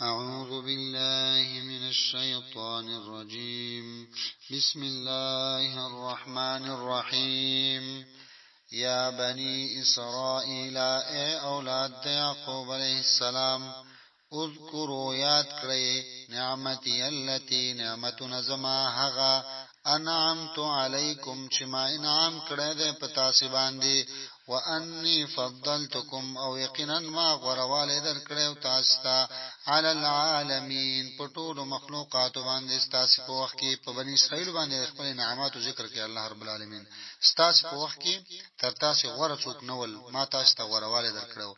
أعوذ بالله من الشيطان الرجيم بسم الله الرحمن الرحيم يا بني إسرائيل اے اولاد يعقوب عليه السلام اذکروا یاد کړئ نعمتي التي نعمتونه زما هغه انعمت علیکم چې ما انعام کړی دی په تاسې باندې وانی فضلتکم او یقینا ما غوره والی درکړی او تاسو ته علی العالمین په ټولو مخلوقاتو باندې. ستاسو په وخت کې په بنی اسرائیل باندې خپل انعاماتو ذکر کوي الله رب العالمین. ستاسو په وخت کې تر تاسو غوره څوک نه ول، ما تاسو ته غوره والی درکړو.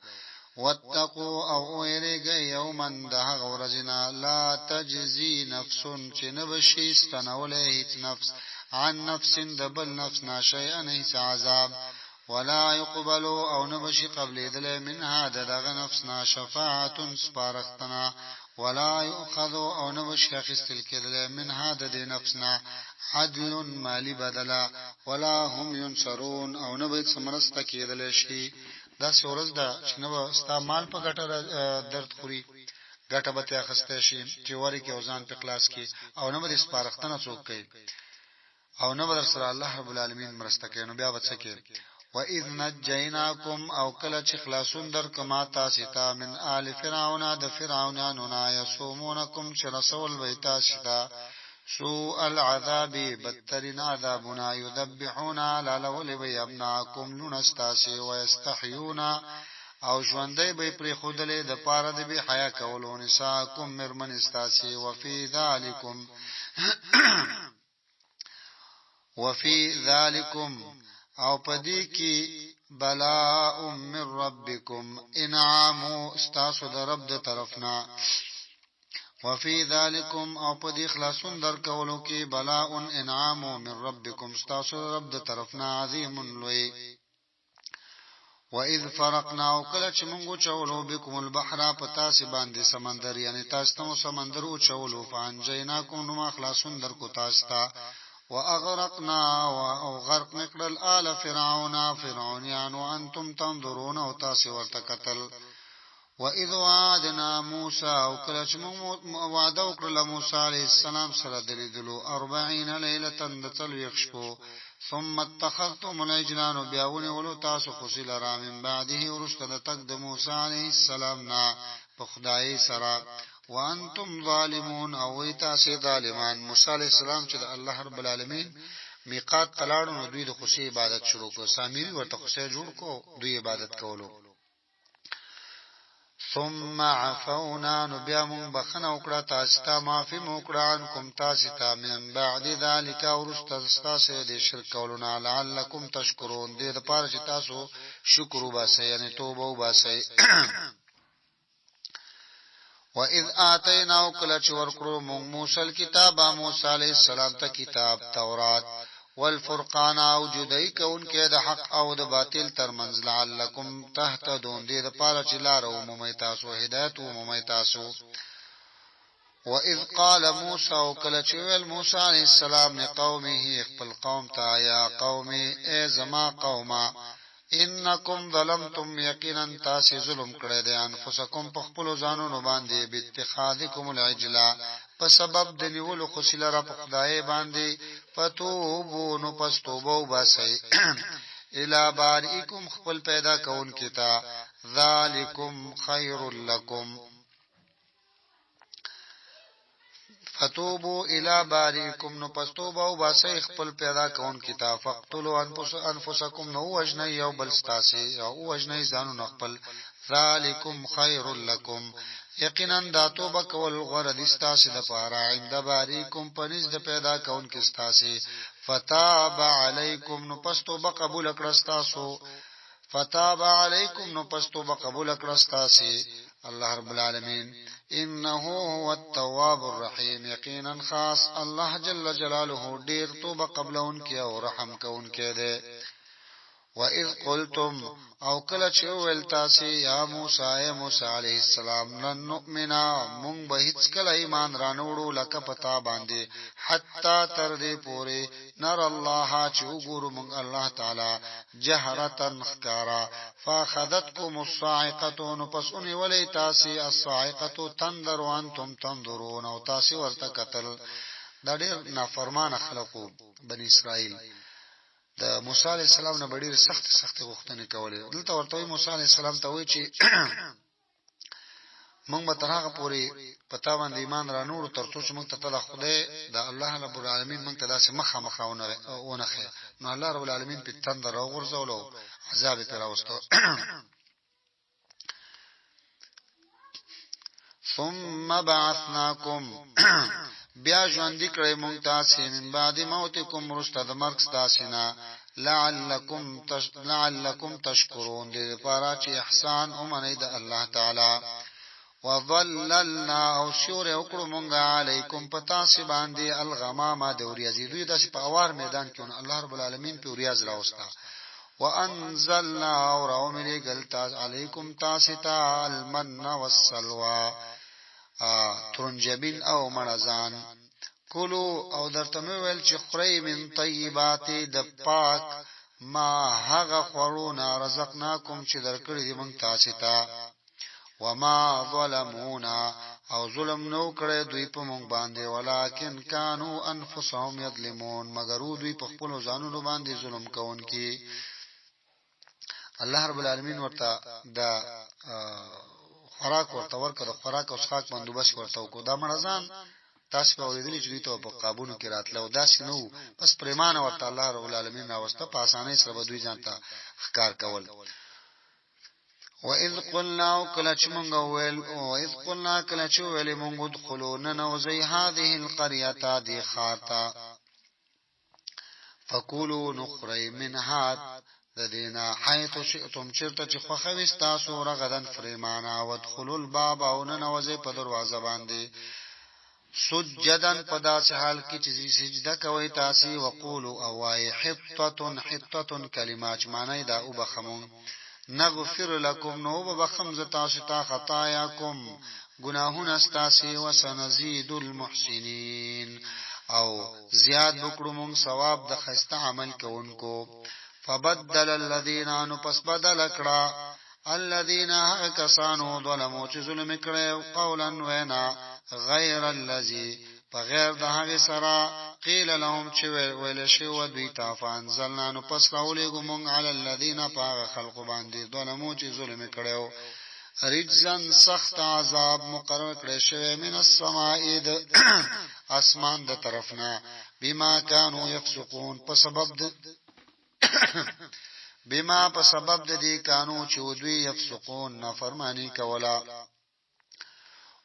واتقو او ویریږئ یوما د هغه ورځې نه لا تجزي نفس چې نه به شي ستنولی هیڅ نفس عن نفس د بل نفس نه شیئا هیڅ عذاب، ولا يقبل او نه به شي قبلېدلی منها د دغه نفس نه شفاعت سپارښتنه، ولا يؤخذ او نه به شي اخیستل کېدلی منها د دې نفس نه عدل مالي بدله، ولا هم ينصرون او نه به څه مرسته کېدلی شي. داسې ورځ ده چې نه به ستا مال په ګټه درد خوري، ګټه به ترې اخیستی شي چې ورکړي او ځان پرې خلاص کړي، او نه به دې سپارښتنه څوک کوي او نه به درسره الله رب العالمین مرسته کوي. نو بیا به څه کوې؟ واذ نجیناکم او کله چې خلاصون درکړ ما تاسې ته من آل فرعون د فرعونانو نه، یصومونکم چې رسول به یې تاسې ته سوء العذاب بدترین عذابونه، یذبحون حلالولې به یې ابناکم لوڼه ستاسې، ویستحیون او ژوندۍ به یې پرېښودلې د پاره د بې حیا کولو نساکم مېرمنې ستاسې، وفي ذلکم وفي ذلکم او په دې کې بلاء من ربکم انعام ستاسو د رب د طرفنا، وفي ذلکم او په دې خلاصون در کولو کې بلاء انعام من ربکم ستاسو د رب د طرفنا عظیم لوی. واذ فرقنا او کله چې مونږ چولو بكم البحر په تاسو باندې سمندر، یعنی تاسو ته سمندر او چولو، فانجیناکم نو ما خلاصون در کو تاسو ته، واغرقنا او غرق نکړل آل فرعون فرعونیان، وانتم تنظرون او تاسو ورته قتل. واذ وعدنا موسی او کله چې موږ وعده وکړله موسی علیه السلام سره د لیدلو 40 لیلة د 40 شپو، ثم اتخذتم العجل نو بیا ونیولو تاسو خوسي لره من بعده وروسته د تګ د موسی علیه السلام نه په خدای سره، وانتم ظالمون او وی تاسو ظالمان. موسی علیه السلام چې د الله رب العالمین میقات ته لاړو نو دوی د خوسي عبادت شروع کړ، سامري ورته خوسی جوړ کړو، دوی عبادت کولو. ثم عفونا نو بیا مونږ بخنه وکړه تاسو ته، معافي مو وکړه عنکم تاسو ته من بعد ذلک وروسته ستاسو د شرک کولو نه، لعلکم تشکرون دې دپاره چې تاسو شکر وباسئ، یعنې توبه وباسئ. واذ آتینا او کله چې ورکړو مونږ موسی الکتاب موسی علیه السلام ته کتاب تورات، والفرقان او جدای کوونکی د حق او د باطل ترمنځ، لعلکم تهتدون دې دپاره چې لاره ومومئ تاسو، هدایت ومومئ تاسو. واذ قال موسی او کله چې ویل موسی علیه السلام لقومه خپل قوم ته، یا قومي ای زما قومه، انکم ظلمتم یقینا تاسو ظلم کړی دی انفسکم په خپلو ځانونو باندې، باتخاذکم العجل په سبب د نیولو خوسي لره په خدای باندې، فتوبو نو پس توبه وباسئ الی بارئکم خپل پیدا کوونکي ته، ذالکم خیر لکم. فتوبو الی بارئکم نو پس توبه وباسئ خپل پیدا کوونکي ته، فقتلوا انفسکم نو ووژنئ یو بل ستاسې او ووژنئ ځانونه خپل، ذالکم خیر لکم یقینا دا توبه کول غوره دي ستاسې دپاره، عند بارئکم په نزد د پیدا کوونکي ستاسې، فتاب علیکم نو پس توبه قبوله کړه ستاسو، فتاب علیکم نو پس توبه قبول کړه ستاسې الله رب العالمین، انه هو التواب الرحیم یقینا خاص الله جل جلاله ډیر توبه قبلونکی او رحم کوونکی دی. واذ قلتم، او کله چې وویل تاسې، یا موسی، ای موسی علیه السلام، لن نؤمنا، مونږ به هیڅکله ایمان رانه وړو، لکه په تا باندې، حتی تر دې پورې، نر الله، چې وګورو مونږ الله تعالی، جهرة، ښکاره، فاخذتکم الصاعقة، نو پس ونیولئ تاسې، الصاعقة، تندر، وانتم تنظرون، او تاسې ورته کتل. دا ډېر نافرمانه خلق وو بني اسرائیل. د موسی علیه السلام نه به ډېرې سختې سختې غوښتنې کولې. دلته ورته وایي، موسی علیه السلام ته وایي چې موږ به تر هغه پورې په تا باندې ایمان را نوړو تر څو چې موږ ته ته د خدای د الله رب العالمین موږ ته داسې مخامخ راونښې. نو الله رب العالمین پې تندر راوغورځولو، عذاب یې پرې راوستو. ثم بعثناکم، بیا ژوندي کړی مونږ تاسو، من بعد موتکم، وروسته د مرګ ستاسو نه، لعلکم تشکرون، دې لپاره چې احسان ومنئ د الله تعالی. وظللنا، او سیوری وکړو مونږه، علیکم، په تاسو باندې، الغمامه، د وریاضې. دوی داسې په اوار میدان کې، الله رب العالمین په وریاض راوستا. وانزلنا، او راومې لېږل علیکم، تاسو ته، المن والسلوى، ترنجبین او مړزان. کلو، او درته مې ویل چې خورئ، من طیبات، د پاک، ما، هغه خوړونه، رزقناکم، چې درکړي دي موږ تاسو ته. وما ظلمونا، او ظلم نو کړی دوی په مونږ باندې، ولکن کانو انفسهم یظلمون، مګر دوی په خپل ځانونو باندې ظلم کوونکي. الله رب العالمین ورته د خوراک ورته ورکړ، د خوراک او څښاک بندوبست ورته وکړو. دا مړزان تاسو په اورېدلي چې دوی ته په قابونو کې راتله او داسې نه وو، بس پریمانه ورته الله رب العالمین راوسته، په اسانۍ سره به دوی ځان ته ښکار کول. وَإِذْ قُلْنَا، کله چې مونږ ویل، وَإِذْ قُلْنَا، کله چې ویل مونږ، ادخلوا، ننوځئ، هذه القرية، دې ښار ته، فکلوا، نخرئ، منها، د دینا، حیث شئتم، چرته چې خوښه وي ستاسو، رغدن، فریمانه، وادخلوا الباب، او ننوځئ په دروازه باندې، سجدا، په داسې حال کې چې سجده کوئ تاسې، وقولو، او وایئ، حطة، حطة، کلمه چې معنی دا وبخښه مونږ، نغفر لکم، نو وبخښم زه تاسو ته، خطاياکم، ګناهونه ستاسې، وسنزيد المحسنين، او زیات وکړو مونږ ثواب د ښایسته عمل کوونکو. فبدل الذين، نو پس بدل کړه، الذين، هغه کسانو، ظلمو، چې ظلم کړی، قولا، وینا، غیر الذي، په غیر د هغې سره، قیل لهم، چې ویل شوي وه دوی ته، فانزلنا، نو پس راولېږو مونږ، علی الذین، په هغه خلقو باندې، ظلمو، چې ظلم یې کړی، رجزا، سخت عذاب مقرر کړی شوی، من السماء، د اسمان د طرف نه، بما کانو یفسقون، په سبب د بما، په سبب د دې، کانو، چې دوی، یفسقون، نافرمانی کوله.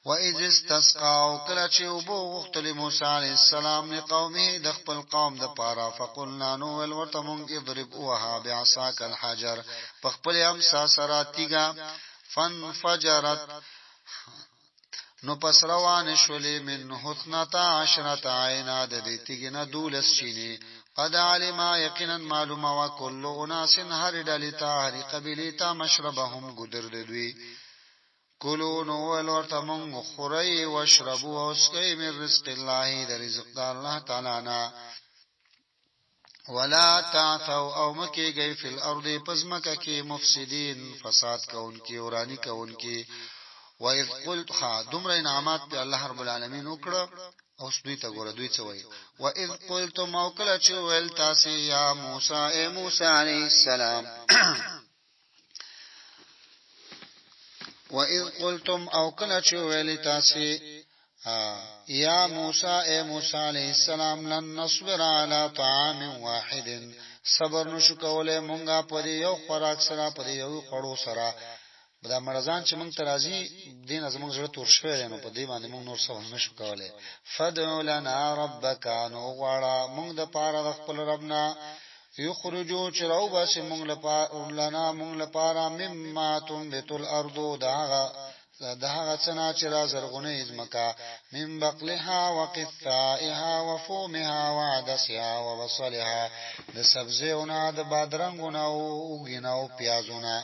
وَإِذِ اسْتَسْقَىٰ، او کله چې اوبه وغوښتلې موسی علیه السلام، لقومه، د خپل قوم د پاره، فقلنا، نو ویل ورته مونږ، اضرب، ووهه، بعصاک الحجر، په خپلې امسا سره تیږه، فانفجرت، نو پس روانې شولې، من اثنتا عشرة عینا، د دې تیږې نه 12 چینې، قد علم، یقینا معلومه وه، کل اناس، هرې ډلې ته، هرې قبیلې ته، مشربهم، ګودر د دوی. کلو، نو ویل ورته مونږ، خورئ، واشربو، او څښئ، من رزق الله، د رزق د الله تعالی نه، ولا تعثوا، او مه کېږئ، فی الارض، په ځمکه کې، مفسدین، فساد کوونکي، وراني کوونکي. واذ قلت، ښه دومره انعامات په الله رب العالمین وکړه، اوس دوی ته ګوره دوی څه وایي. واذ قلتم، او کله چې ویل تاسې، یا موسی، ای موسی علیه السلام، واذ قلتم، او کله چې ویل تاسې، یا موسی، اے موسی علیہ السلام، لن نصبر علی طعام واحد، صبر نشو کولای مونږه په دې یو خوراک سره، په دې یو خوړو سره. دا مرزان چې مونږ ته راځي دین زمونږ زړه تور شوی دی، نو په دې باندې مونږ نور صبر نشو کولای. فدع لنا ربک، نو غواړه مونږ د پاره د خپل رب نه، یخرجو، چې راوباسي مونږ لپاره، لنا، مونږ لپاره، مما تنبت الارض، د هغه د هغه څه نه چې را زرغونوي ځمکه، من بقلها وقثائها وفومها وعدسها وبصلها، د سبزیو نه، د بادرنګو نه او اوږې نه او پیازو نه،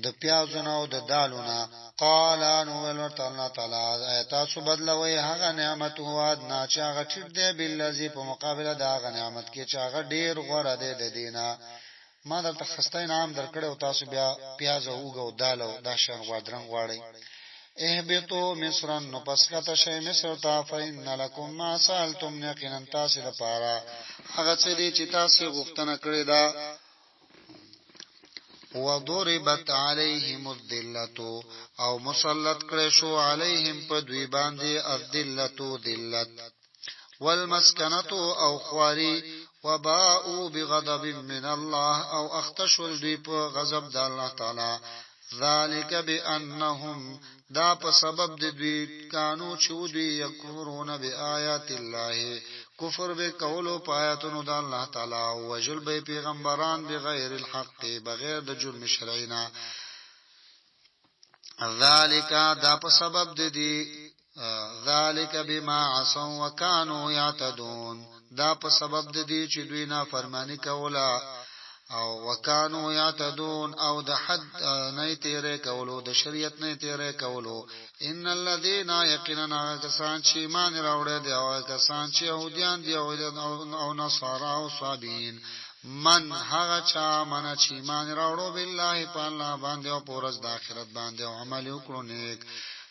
د پیازو نه او د دالو نه. قال، نو ویل ورته الله تعالی، ایا تاسو بدلوئ هغه نعمت هو ادنا چې هغه ټیټ دی، بالذي په مقابله د هغه نعمت کې چې هغه ډیر غوره دی د دې نه؟ ما درته خسته انعام درکړی او تاسو بیا پیاز او اوږه او دال او دا شیان غوادرنګ غواړئ. اهبطو مصرا، نو پس کته شئ مصر ته، فإن لکم ما سألتم، یقینا تاسو لپاره هغه څه دي چې تاسو غوښتنه کړې ده. وضربت عليهم الذلة، او مسلط کړی شو علیهم په دوی باندې الذلة ذلت، والمسکنة او خواري، وباءوا بغضب من الله، او اخته شول دوی په غضب د الله تعالی. ذلک بانهم، دا په سبب د دوی، کانو چې وو دوی، یکفرون بآیات الله، کفر به کولو په آیاتونو د الله تعالی، او وژل به پیغمبران بغیر الحق، بغیر د جرم شرعي نه. ذالک، دا په سبب د دې، ذالک بما عصوا وكانوا يعتدون، دا په سبب د دې چې دوی نافرمانی کوله، او وکانو یعتدون، او د حد نه تیرې کولو، د شریعت نه تیرې کولو. ان الذين، یقینا هغه کسان چې ایمان راوړی دي، او هغه کسان چې يهوديان دي او نصارا او صابین، من هغه چا من چې ایمان راوړو بالله په الله باندې او په ورځ د آخرت باندې او عمل وکړو نیک،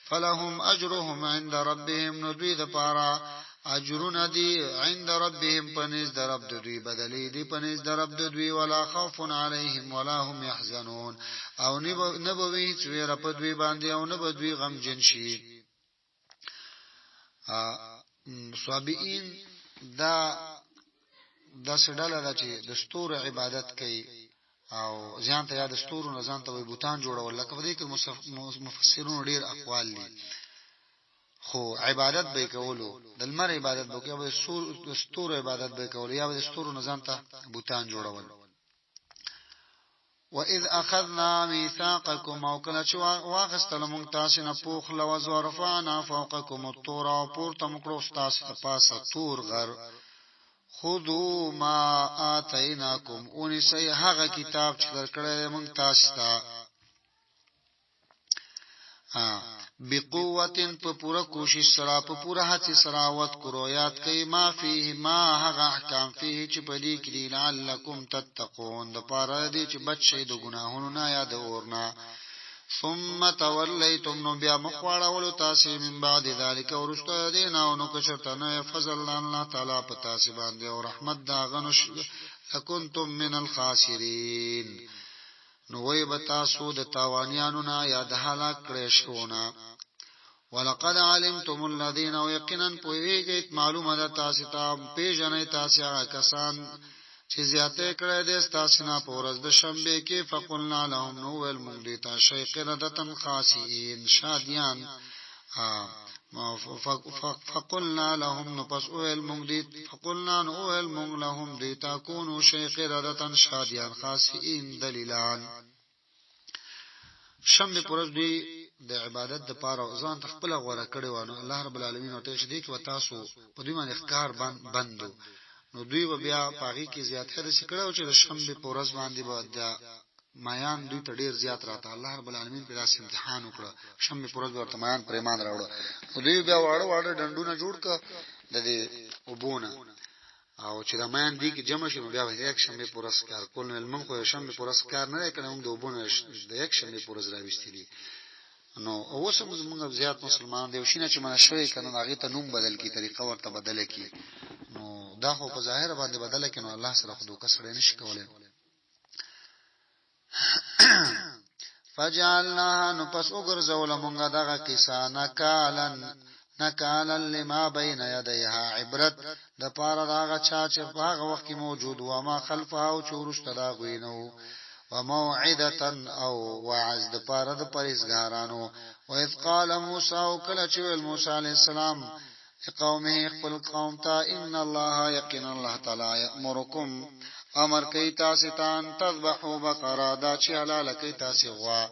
فلهم اجرهم عند ربهم، نو دوی د پاره اجرونه دي، عند ربهم په نزد د رب د دوی، بدلې دي په نزد د رب د دوی، ولا خوف علیهم ولا هم يحزنون، او نه به وي هیڅ ویره په دوی باندې او نه به دوی غمجن شي. صابئین دا داسې ډله ده چې د ستورو عبادت کوي او ځان ته یا د ستورو نه ځان ته وي بوتان جوړول، لکه په دې کې مفسرونو ډیر اقوال دي، خو عبادت به کولو، د لمر عبادت به کوي، د ستورو عبادت به کولو، یا د ستورو نه ځان ته بوتان جوړول. واذ اخذنا ميثاقكم، او کله چې واخستل مونږ تاسو نه پوخ لوز، ورفعنا فوقكم الطور، او پورته مو کړو تاسو ته پاسه تور غر، خذو ما آتیناکم، ونیسئ هغه کتاب چې درکړی مونږ تاسو ته، بقوت په پوره کوشش سره، په پوره هڅې سره، وذکرو یاد کړئ، ما فیه، ما هغه احکام، فیه چې په دې کې دي، لعلکم تتقون، د پاره دې چې بچ شئ د ګناهونو نه یا د اور نه. ثم تولیتم، نو بیا مخ واړولو تاسې، من بعد ذلک وروسته د دې نه، او نو که چېرته نه فضل الله تعالی په تاسې باندې او رحمت د هغه، نو لکنتم من الخاسرین، نو وئ به تاسو د تاوانیانو نه یا د هلاک کړی شوو نه. ولقد علمتم الذين، او یقینا پوهیږئ، معلومه ده تاسو ته، پیژنئ تاسو هغه کسان چې زیاته کړی دی ستاسو نه په ورځ د شنبې کې، فقلنا لهم، نو ویل موږ دوی ته، شی قردتن خاسئین، شادیان. فقلنا لهم، نو پس اویل مونږ دی، فقلنا، نو اویل مونږ، لهم دوی تا، کونو شی قردتن شادیان خاسئین دلیلان. شنبه پر ورځ دوی د عبادت د پاره ځان ته خپل غوړه کړی و، نو الله رب العالمین ورته چې دې کې وتاسو په دوی باندې ښکار بندو، نو دوی به بیا پاغي کې زیات خیر شي کړو چې د شنبه پر ورځ باندې به د مایان دوی ته ډیر زیات راته. الله رب العالمین په داسې امتحان وکړ، شنبه پر ورځ ورته مایان پریمان راوړ، نو دوی بیا واړه واړه ډنډونه جوړ ک د دې وبونه، او چې د مایان دی کې جمع شي، نو بیا به یک شنبه پر ورځ کار کول. نو موږ خو شنبه پر ورځ کار نه کړی، موږ د وبونه د یک شنبه پر ورځ راوستي دي. نو اوس هم زمونږ زیات مسلمان دی شینه چې منه شوی کنه، هغه ته نوم بدل کی، طریقه ورته بدل کی، نو دا خو په ظاهر باندې بدل کی، نو الله سره خو دوکه سره نشي کولای. فجعلناها، نو پس وګرځول مونږه دغه قصه، نکالن، نکالا لما بین یدیها، عبرت د پاره د هغه چا چې په هغه وخت کې موجود و، ما خلفها، او چې وروسته د هغوی نه وو، وموعظة، او وعظ د پاره د پرهېزګارانو. واذ قال موسی، او کله چې ویل موسی علیه السلام لقومه خپل قوم ته، ان الله، یقینا الله تعالی، یامرکم، امر کوي تاسو ته ان تذبحوا بقره، دا چې حلال کوي تاسو غوا.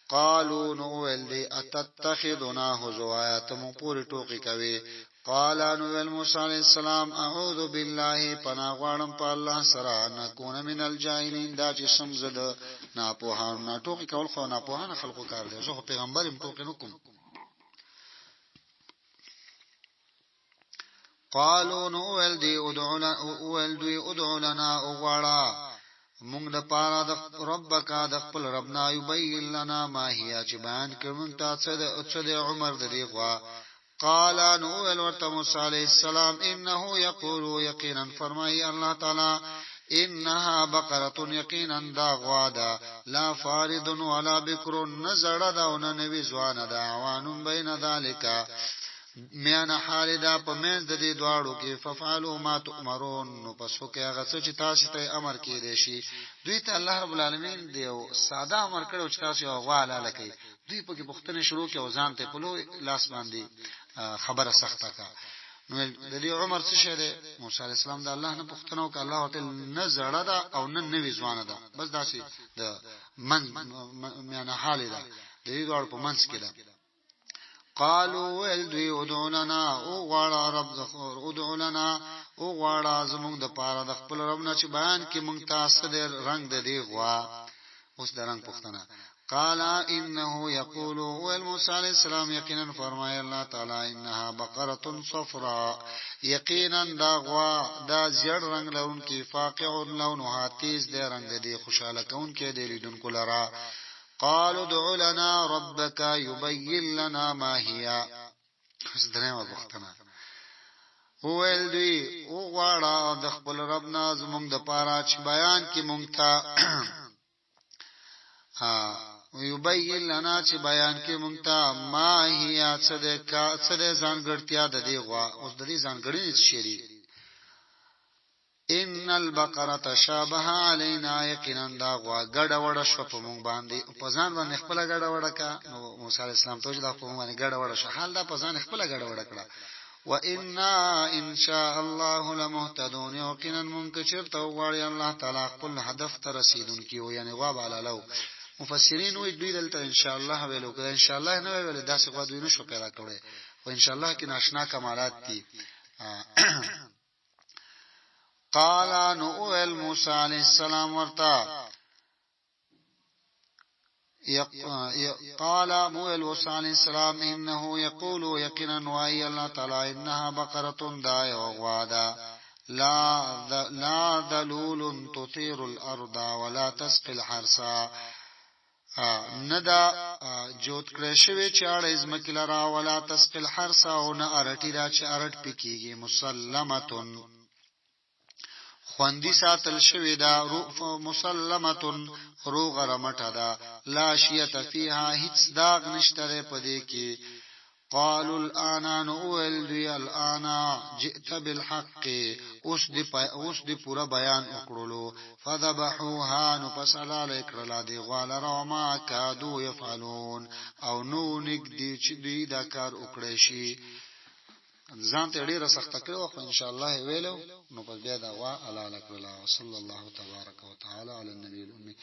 قالو، نو ویل دی، اتتخذنا هزوا، ته مونږ پورې ټوقې کوي؟ قال، نو ویل موسی علیہ السلام، اعوذ بالله، پناه غواړم په الله سره، نکون من الجاهلین، دا چې سم زه د ناپوهانو نه. ټوقې کول خو ناپوهانه خلکو کار دی، زه خو پیغمبر یم، ټوقې نه کوم. قالو، نو ویل دی، ادعو لنا، ویل دوی، ادعو لنا، وغواړه مونږ د پاره د ربک، د خپل ربنا، یبین لنا ما هي، چې بیان کړ مونږ ته څه د عمر د دې غوا. قال، نو ویل ورته موسی علیہ السلام، انه یقول، یقینا فرمای الله تعالی، انها بقره، یقینا دا غوا ده، لا فارض ولا بکر، نه زړه ده او نه نوی ځوانه ده، عوان بین ذالک، میان حال دا په منځ د دې دواړو کې. ففعلوا ما تؤمرون، نو پس وکړئ هغه څه چې تاسو ته امر کړی شي. دوی ته الله رب العالمین دی یو ساده امر کړو چې تاسو یو غوا حلاله کړئ، دوی پکې پوښتنه شروع کړي او ځان ته په لوی لاس باندې خبره سخته کا. نو د دې عمر څه شه دی؟ موسی علی السلام د الله نه پوښتنه وکړه، الله ورته نه زړه ده او نه نوې ځوانه ده، بس داسې د من میانه حال ده، د دې دواړو په منځ کې ده. قالو، ویل دوی، ادعو لنا، او غواړه رب د ادعو لنا، او غواړه زمونږ د پاره د خپل رب نه چې بیان کې مونږ تاسو د رنگ د دې غوا. اوس د رنگ پوښتنه. قال انه يقول، ویل موسی علیہ السلام، یقینا فرمای الله تعالی، انها بقره صفراء، یقینا دا غوا دا زیړ رنگ لرونکي، فاقع لونها، تیز دی رنگ دی، خوشاله کونکي دی لیدونکو لرا. قالوا ادع لنا ربك يبين لنا ما هي. اوس درېمه پوښتنه. وویل دوی، وغواړه د خپل رب نه زمونږ د پاره چې بیان کې مونږ ته، یبین لنا، چې بیان کې مونږ ته، ما هي، څه د کا، څه د ځانګړتیا د دې غوا. اوس د دې ځانګړنې څه دي؟ ان البقره تشابه علينا، یقینا دا غوا ګډه وډه شو په مونږ باندې. په ځان باندې خپل ګډه وډه کا. نو موسی علی السلام ته دا په مونږ باندې ګډه وډه شو، حال دا په ځان خپل ګډه وډه کړه. وانا ان شاء الله لمهتدون، یقینا مونږ چیرته وغواړي الله تعالی خپل هدف ته رسیدونکي وو، یعنی غوا بالالو. مفسرین وی دوی دلته ان شاء الله ویلو، که ان شاء الله نه ویل داسې غوا دوی نشو پیدا کړي، خو ان شاء الله کې ناشنا کمالات دي. قال، نو ویل موسی علیہ السلام ورته، قال موسی علیہ السلام، انه یقول، یقینا وای الله تعالی، انها بقره، دا یو غوا ده، لا ذلول تثير الارض ولا تسقي الحرث، نه دا جوت کړی شوی چې اړه ځمکې لرا، ولا تسقي الحرث، او نه ارټي دا چې ارټ پکېږي، مسلمه، خوندي ساتل شوی دا، مسلمه، روغ رمټه ده، لا شیة فیها، هیڅ داغ نشته ده په دې کې. قالوا الان، نو ویل دوی، الان جئت بالحق، اوس دی پورا بیان وکړلو. فذبحوها، نو پس حلال کړله دی غوا لره. وما کادو يفعلون، او نو نږدې چې دوی دا کار وکړی شي. ځان ته ډیره سخته کړو، خو ان شاء الله ویلو، نو پس بیا دا غوا حلال کړله. وصلی الله تبارک وتعالى علی النبی الامي.